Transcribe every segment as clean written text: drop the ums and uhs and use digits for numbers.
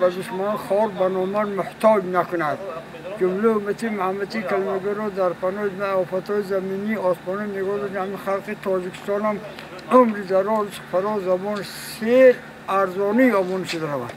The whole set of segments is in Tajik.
Ба душман хор ба номан муҳтоҷ накунад. Ҷумла уммати Муҳаммадӣ калимагӯро дар паноҳи офатҳои заминӣ, осмонӣ нигоҳ дорад. Ҳамин халқи Тоҷикистонам умри дароз, фароз, забон сер арзонӣ обон шуда равад.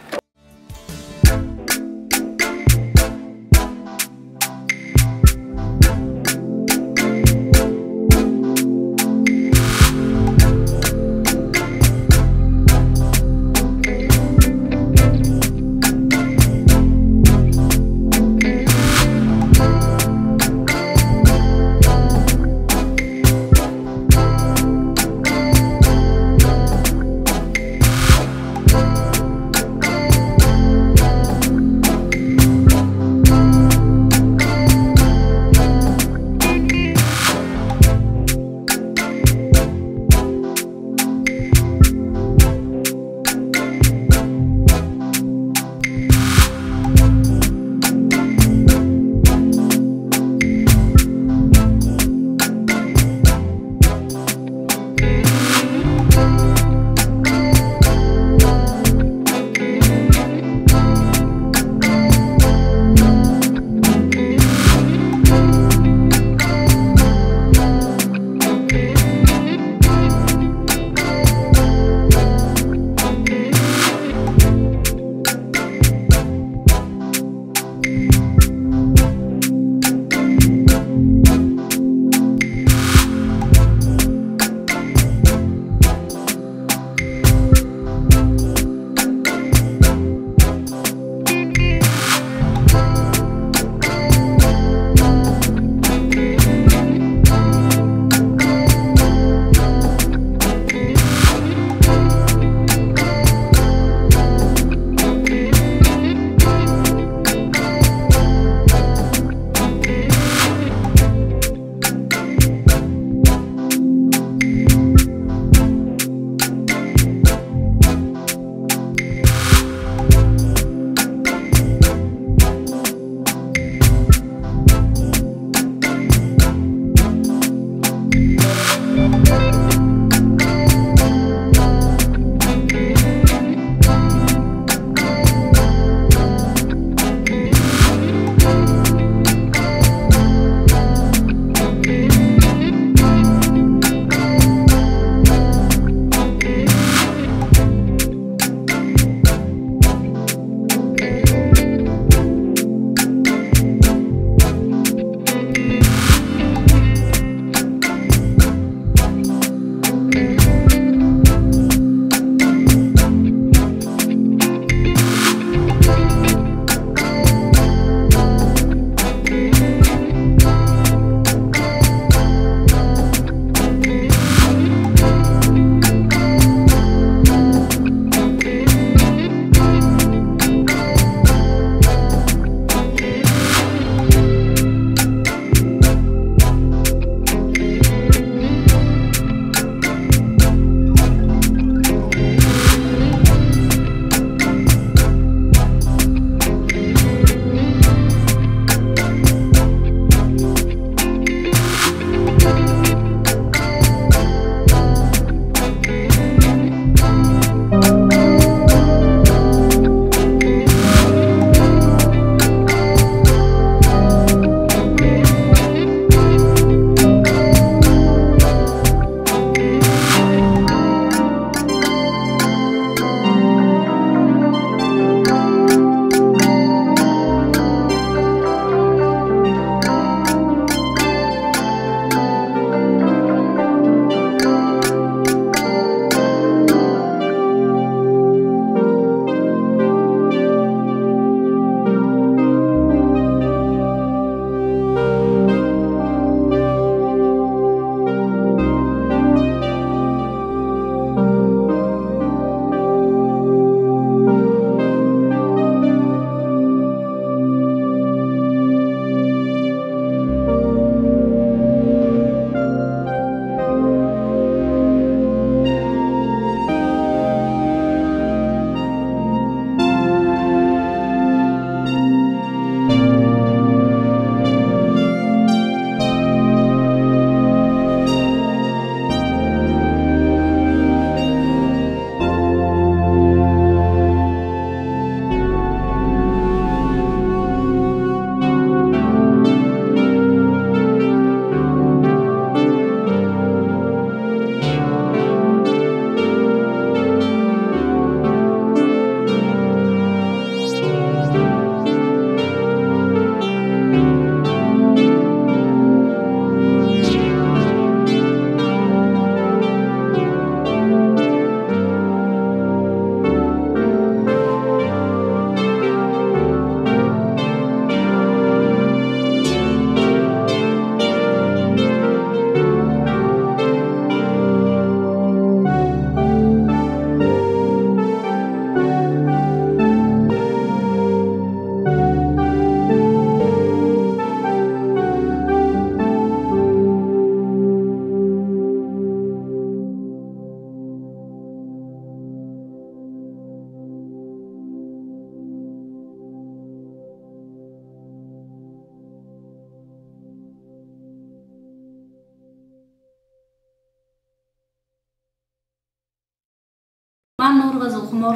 Султонова Зулхумор,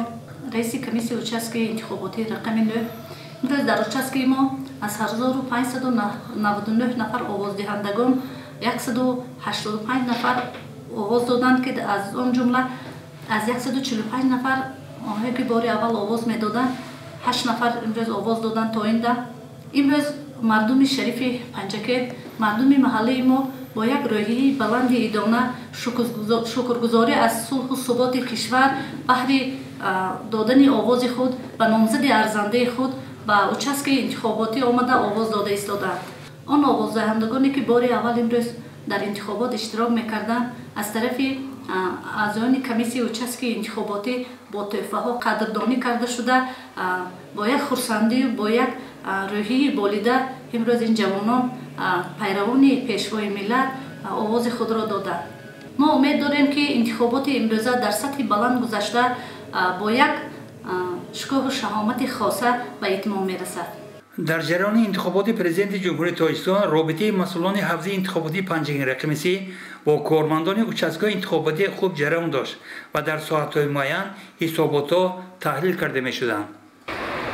раиси комиссияи участкаи интихоботии рақами 9. Имрӯз дар участкаи мо аз 1599 нафар овоздиҳандагон 185 нафар овоз доданд, ки аз он ҷумла аз 145 нафар онҳое ки бори аввал овоз медоданд, 8 нафар имрӯз овоз доданд. То ин дам имрӯз мардуми шарифи Панҷакент, мардуми маҳаллаи мо бо як рӯҳияи баланди идона, шукргузорӣ аз сулҳу суботи кишвар, баҳри додани овози худ ба номзади арзандаи худ ба участкаи интихоботӣ омада овоз дода истодаанд. Он овоздиҳандагоне ки бори аввал имрӯз дар интихобот иштирок мекарданд, аз тарафи аъзоёни комиссияи участкаи интихоботӣ бо тӯҳфаҳо қадрдонӣ карда шуда, бо як хурсандию бо як рӯҳияи болида имрӯз ин ҷавонон, пайравони Пешвои миллат, овози худро доданд. Мо умед дорем, ки интихоботи имрӯза дар сатҳи баланд гузашта, бо як шукӯҳу шаҳомати хоса ба итмом мерасад. Дар ҷараёни интихоботи Президенти Ҷумҳурии Тоҷикистон робитаи масъулони ҳавзаи интихоботии Панҷакент рақами 3 бо кормандони участкаҳои интихоботӣ хуб ҷараён дошт ва дар соатҳои муайян ҳисоботҳо таҳлил карда мешуданд.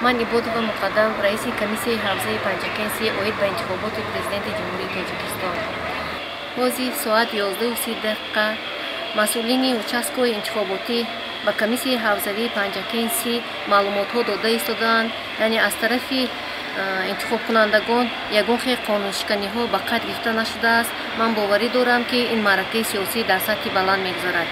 Ман Ибодова Муқаддам, раиси комиссияи ҳавзаи Панҷакент 3 оид ба интихоботи Президенти Ҷумҳурии Тоҷикистон. Ҳозир соат 11:30. Масъулини участкаҳои интихоботӣ ба комиссияи ҳавзавии Панҷакент 3 маълумотҳо дода истодаанд, яъне аз тарафи интихобкунандагон ягон хел қонуншиканиҳо ба қайд гирифта нашудааст. Ман боварӣ дорам, ки ин маъракаи сиёсӣ дар сатҳи баланд мегузарад.